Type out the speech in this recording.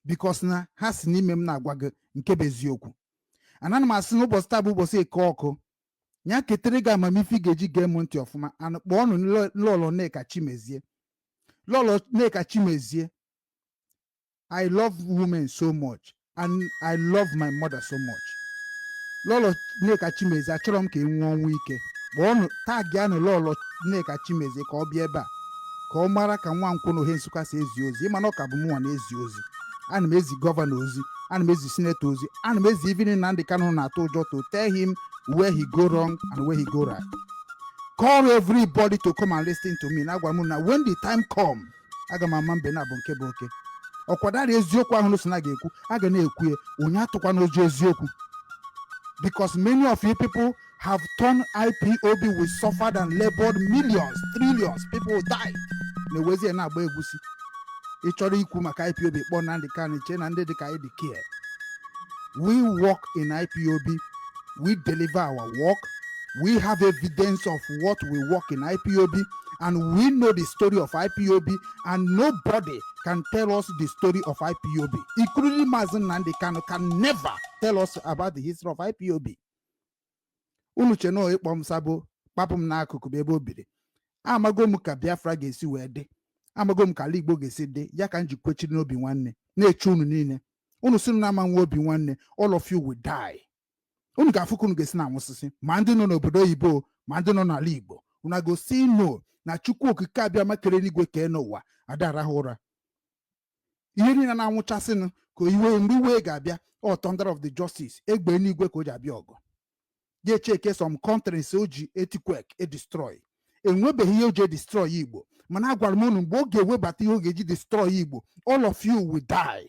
Because na ha si n'ime m na-agwa gị nke bụ eziokwu. Ana m asị na ụbọchị taa bụ ụbọchị Eke ọkụ ya ketere gị amamife ị ga-eji gee m ntị ọfụma. And kpọọnụ Lọlọ Nneka Chimezie, Lọlọ Nneka Chimezie. I love women so much and I love my mother so much. Lọlọ Nneka Chimezie, achọrọ m ka ị nwụọ ọnwụ ike. Kpọọnụ, tagianụ Lọlọ Nneka Chimezie ka ọ bịa ebe a ka ọ mara ka nwa nkwụ na ohe Nsụka si ezi ozi. Ịma na ọ ka bụ mụnwa na-ezi ozi. Ana m ezi governor ozi, ana m ezi senator ozi, ana m ezi even Nnamdi Kanu na-atụ ụjọ, to tell him where he go wrong and where he go right. Call everybody to come and listen to me. Na agwara m na when the time come, aga m ama mbe na bụ nke bụ oke ọkwadara eziokwu ahụ so na ga-ekwu, a ga na-ekwu ya. Onye atụkwana ụjọ eziokwu, because many of you people have turned IPOB. We suffered and labored, millions, trillions people died, na-ewezie na-agba egwusi. Ị chọrọ ikwu maka IPOB, kpọọ Nnamdi Kanu. Chee na ndị dịka anyị dị care. We work in IPOB, we deliver our work. We have evidence of what we work in IPOB, and we know the story of IPOB, and nobody can tell us the story of IPOB, including Mazi Nnamdi Kanu can never tell us about the history of IPOB. Unu che na ịkpọ m sabo kpapụ m n'akụkụ bụ ebe o biri. Amago m ka Biafra ga-esi wee dị, amago m ka ala Igbo ga-esi dị. Ya ka m ji kwechiri n'obi nwanne na-eche unu niile. Unu si na ama nwe obi nwanne, all of you will die. Unu ga-afụ ka unu ga-esi na anwụsịsị, ma ndị nọ n'obodo oyibo, ma ndị nọ n'ala Igbo. Unu gosi no na Chukwu Okike abịa makere n'igwe kee n'ụwa ada arahụ ụra. Ihe niile na-anwụchasịnụ ka iwe mgbe iwe ga-abịa, ọ thunder of the justice, egbe n'igwe ka o ji abịa ọgụ. Ga echeke some countries o ji earthquake e destroy, enwebeghị ihe o ji destroy Igbo. Mana agwara m unu, mgbe ọ ga-ewebata ihe ọ ga-eji destroy Igbo, all of you will die.